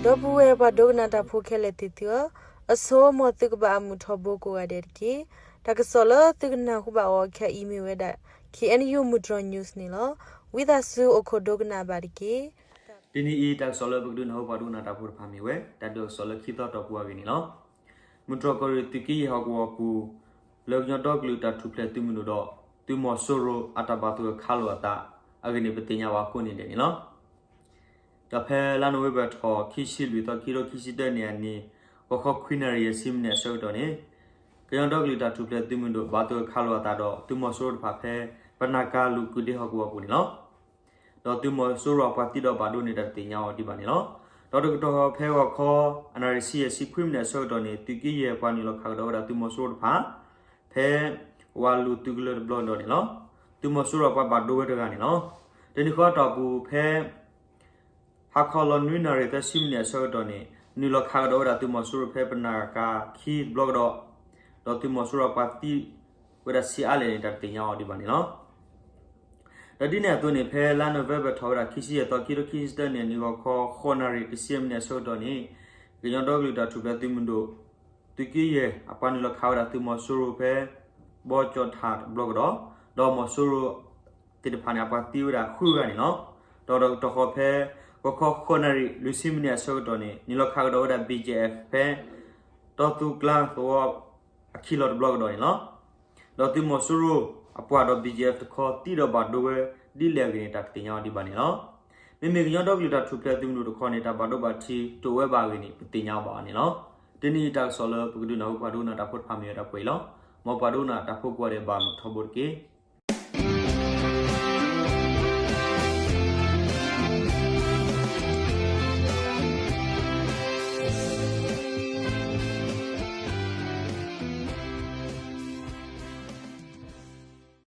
ဒီပုၢ်ဝဲၢ်ပှၤဒိကနၣ်တၢ်ဖိခဲလၢာ်သ့ၣ်သုဧၢ, အဆိ မ်သုကဘၣ်အမုာ်ထီဘိကိးဂၤဒဲးတက့ၢ်. တၢ်ကစီၣ်လၢသုကနၢ်ဟူဘၣ်အီၤခဲအံၤမ့ၢ်ဝဲဒၣ် K N U မုၢ်တြီၤ news န့ၣ်လီၤ. ဝံသးစူၤအိၣ်ခိးဒိကနၣ်ဘၣ်တက့ၢ်. တနံၤအံၤ တၢ်ကစီၣ်လၢပကဒုးနၢ်ဟူပှၤဒိကနၣ်တၢ်ဖိတဖၣ်မ့ၢ်ဝဲ တၢ်ဒုးအကစီၣ်လၢခံသီတီၢ်ပူၤအဂ့ၢ်န့ၣ်လီၤ. မုၢ်တြီၤကီၢ်ရ့ၣ်သုးက့ယဲၢ်ဟီၣ်ကဝီၤပူၤ လၢကညီဒီကလုာ်တၢ်ထူၣ်ဖျဲးသုးမုၢ်ဒိၣ်ဒီး သုးမီၤစိရိၤအတၢ်ဘၣ်သူၣ်ခးလိာ်အသးအဂ့ၢ်န့ၣ် ပသ့ၣ်ညါဘၣ်ကိးနံၤဒဲးန့ၣ်လီၤ. ဒီးဖဲလါနိၣ်ဝ့ဘၢၣ်ထီၣ်ခံဆံလွံၢ်သီ ခံကထိခံဆံတၢနံၣ်အနံၤ ဂီၤခီခွံနၣ်ရံၣ်ယဲၢ်ဆံမံးနံးအဆၢကတီၢ်န့ၣ် ကညီဒီကလုာ်တၢ်ထူၣ်ဖျဲးသုးမုၢ်ဒိၣ် ဘၣ်သူၣ်ခးလိာ်အသးဒီး သုးမီၤစိရိၤတဖၣ်ဖဲ ပနၢ်ကၤလူၢ်ကုၣ်ဒ့ဟီၣ်ကဝီၤပူၤန့ၣ်လီၤ. ဒီးသုးမီၤစိရိၤအပှၤသံဒီးဘၣ်ဒိန့ၣ် တၢ်တသ့ၣ်ညါအီၤဒံးဘၣ်န့ၣ်လီၤ. ဒီးတကတီၢ်ဖဲဂီၤခီ အနၣ်ရံၣ်ဆံယဲၢ်ဆံခွံမံးနံးအဆၢကတီၢ်န့ၣ် သုးက့ယဲၢ်ပှၤနုာ်လီၤခးကဒီးဝဲဒၣ်သုးမီၤစိရိၤတဖၣ် ဖဲဝၤလူၤသုးကလၢၤတဘျီကဒီးန့ၣ်လီၤ. သုးမီၤစိရိၤအပှၤဘၣ်ဒိဝဲတဂၤန့ၣ်လီၤ. တနံၤဃီအတီၢ်ပူၤဖဲ ဟါခီလီၤနွံနၣ်ရံၣ်သၢဆံမံးနံးအဆၢကတီၢ်န့ၣ် နုာ်လီၤခးကဒီးဝဲဒၣ်သုးမီၤစိရိၤဖဲပနၢ်ကၤခံတဘျီကဒီး, ဒီးသုးမီၤစိရိၤအပှၤသံဝဲဒၣ်ဆံးအါလဲၣ်န့ၣ် တၢ်တသ့ၣ်ညါအီၤဒံးဘၣ်န့ၣ်လီၤ. ဒီးဒ်န့ၣ်အသိးန့ၣ် ဖဲလါနိၣ်ဝ့ဘၢၣ်ထီၣ်ဝဲဒၣ်ခံဆံယဲၢ်သီ ခံကထိခံဆံတၢနံၣ်အနံၤ ဂီၤခီဃိးနၣ်ရံၣ်တဆံမံးနံးအဆၢကတီၢ်န့ၣ် ကညီဒီကလုာ်တၢ်ထူၣ်ဖျဲးသုးမုၢ်ဒိၣ် သုးက့ယဲၢ်အပှၤနုာ်လီၤခးဝဲဒၣ်သုးမီၤစိရိၤဖဲ ဘီကၠီၣ်ထၣ်တဘျီကဒီး, ဒီးမီၤစိရိၤသ့ၣ်တဖၣ်န့ၣ် အပှၤသံဝဲဒၣ်ဃုဂၤန့ၣ်လီၤ. ဒီးတကတီၢ်ဃီဖဲ ဂီၤခီဃိးနၣ်ရံၣ်လွံၢ်ဆံမံးနံးအဆၢကတီၢ်န့ၣ် နုာ်လီၤခးကဒီးဝဲဒၣ် B G F ဖဲ တီသူကျါသဝီအခံလီၤတဘျီကဒီးန့ၣ်လီၤ. ဒီးသုးမီၤစိရိၤအပှၤဒီး B G F တခီသံဒီးဘၣ်ဒိဝဲဒ်လဲၣ်အဂ့ၢ်န့ၣ် တၢ်တသ့ၣ်ညါအီၤဒံးဘၣ်န့ၣ်လီၤ. မ့မ့ၢ်ကညီဒီကလုာ်တၢ်ထူၣ်ဖျဲးသုးမုၢ်ဒိၣ်တခီန့ၣ် တၢ်ဘၣ်ဒိဘၣ်ထံးတအိၣ်ဝဲဘၣ်အဂ့ၢ်န့ၣ် ပသ့ၣ်ညါဘၣ်အီၤန့ၣ်လီၤ. တနံၤအံၤတၢ်ကစီၣ်လၢပကဒုးနၢ်ဟူပှၤဒိကနၣ်တၢ်ဖိတဖၣ်မ့ၢ်ဝဲဒၣ်ပှဲၤအံၤလီၤ. မ်ပှၤဒိကနၣ်တၢ်ဖိကိးဂၤဒဲးဘၣ်မုာ်ထီဘိတက့ၢ်.